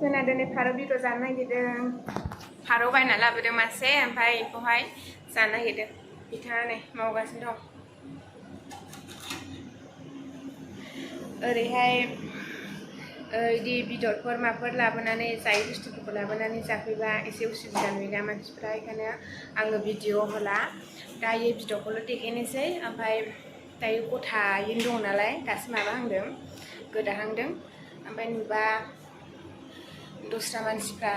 जोंना दिनै फारौ बेदर जानो नागिरदों। फारौ बायना लाबोदों मासे, ओमफ्राय बेखौहाय जानो नागिरदों। बिथाङा नै मावगासिनो दं। ओरैहाय इदि बेदरफोर माफोर लाबोनानै जायै बुस्थुफोरखौ लाबोनानै जाफैबा एसे उसुबिदा नुयोना मानसिफ्रा, बेखायनो आङो भिडिअ होला। दायो बेदरखौल' देखायनोसै, ओमफ्राय दायो गथायैनो दं नालाय दासो माबाहांदों, गोदाहांदों। ओमफ्राय नुबा दस्रा मानसिफ्रा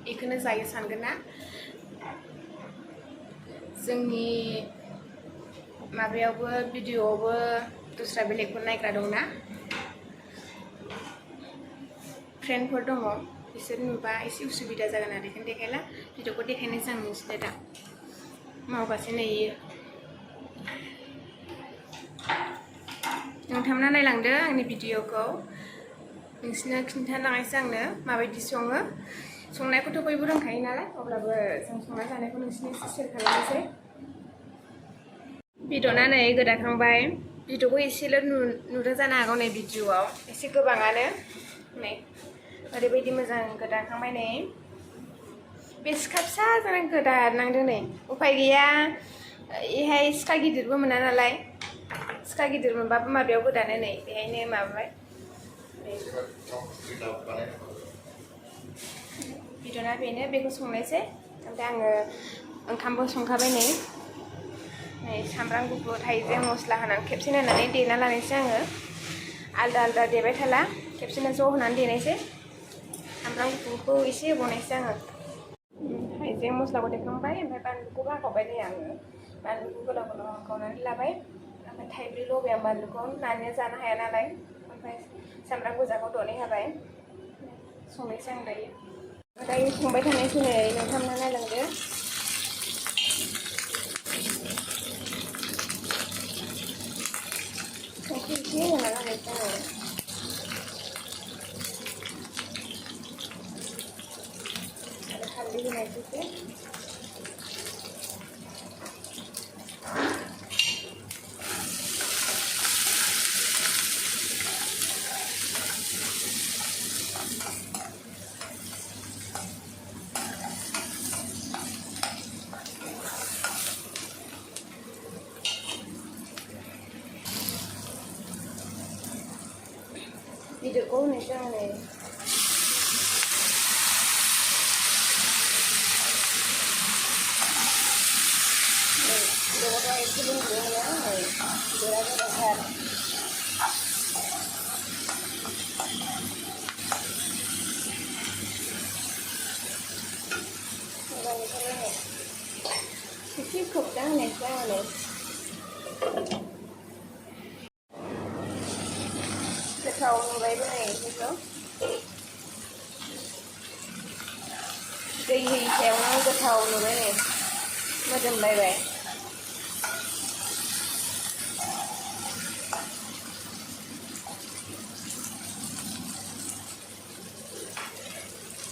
बेखौनो जायो सानगोन ना। जोंनि माबायावबो भिडिअआवबो दस्रा बेलेगफोर नायग्रा दंना, फ्रेन्डफोर दङ, बिसोर नुबा एसे उसुबिदा जागोन आरो बेखौनो देखायला। भिडिअखौ देखायनोसै आं नोंसोरनो दा मावगासिनो इयो। नोंथांमोना नायलांदो आंनि भिडिअखौ, नोंसोरनो खिन्थालांनोसै आंनो माबायदि सङो। संनायखौथ' बयबो रोंखायो नालाय, अब्लाबो जों संना जानायखौ नोंसोरनो एसे शेयार खालामनोसै। बेदरा नै गोदाखांबाय। बेदरखौ एसेल' नुदों जानो हागौ नै भिडिअआव, एसे गोबाङानो नै ओरैबायदि मोजां गोदाखांबाय। नै बे सिखा फिसाजों गोदानांदों नै, उफाय गैया। बेहाय सिखा गिदिरबो मोना नालाय, सिखा गिदिर मोनबाबो माबायाव गोदानो, नै बेहायनो माबाबाय। बेदरा बेनो, बेखौ संनायसै। ओमफ्राय आङो ओंखामबो संखाबाय नै सामब्राम गुफुर हाइजें मस्ला होनानै खेबसेनो होनानै देना लानायसै आङो। आलदा आलदा देबाय थाला, खेबसेनो ज' होनानै देनायसै। सामब्राम गुफुरखौ एसे होबावनायसै आङो। हाइजें मस्लाखौ देखांबाय, ओमफ्राय बानलुखौबो हाखावबाय नै आङो। बानलुखौ गोलाव गोलाव हाखावनानै लाबाय। ओमफ्राय थाइब्रैल' होबाय आं बानलुखौ, नानिया जानो हाया नालाय। ओमफ्राय सामब्राम गोजाखौ दरनै होबाय। संनायसै आं दायो। दायो संबाय थानायसै नै, नोंथांमोना नायलांदो। संख्रि एसे होना लानायसै आङो। आरो हालदै होनायसै एसे। बेदरखौ होनोसै आङो नै। बेदरखौ एसे दोनग्रोयो नै, बेदरा गोथावथार। एसे खोबना होनायसै आङो नै। गोथाव नुबायबो नै ओंख्रिखौ। दै होयि सायावनो गोथाव नुबाय नै, मोदोमलायबाय।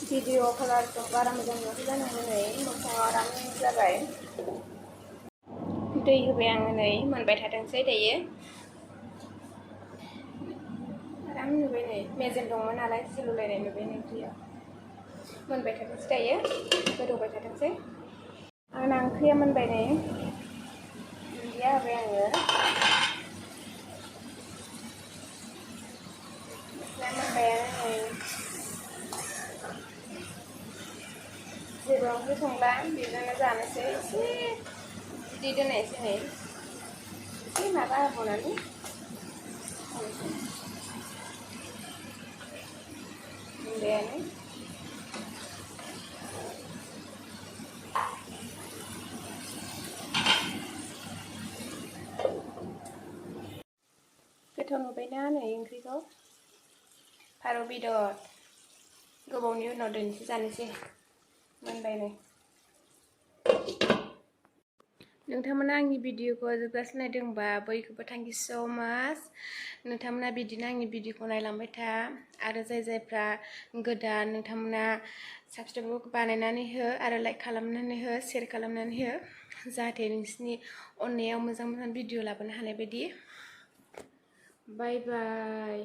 भिडिअ कालारखौ बारा मोजां नुवाखै जानांगौ, नै मोखाङाव आराम जाबाय। दै होबाय आङो नै, मोनबाय थाथोंसै दायो। आराम नुबाय नै, मेजेम दंमोन नालाय सेलुलायनाय नुबाय नै ओंख्रिया। मोनबाय थाथोंसै दायो, गोदौबाय थाथोंसै। आंना ओंख्रिया मोनबाय नै, दुन्दिया होबाय आङो। मोनबायानो नै, जेबो ओंख्रि संला, बेजोंनो जानोसै। एसे बिदै दोननायसै नै, एसे माबा होबावनानै मोनबायानो। गोथाव नुबायना नै ओंख्रिखौ, फारौ बेदर। गोबावनि उनाव दोननोसै, जानोसै। मोनबाय नै। नोंथांमोना आंनि भिडिअखौ जोबजासिम नायदोंबा बयखौबो थेंक इउ सो माच। नोंथांमोना बिदिनो आंनि भिडिअखौ नायलांबाय था, आरो जायफ्रा गोदान नोंथांमोना साबसक्राइब बानायनानै हो, आरो लाइक खालामनानै हो, शेयार खालामनानै हो, जाहाथे नोंसिनि अननायाव मोजां मोजां भिडिअ लाबोनो हानाय बायदि। बाय बाय।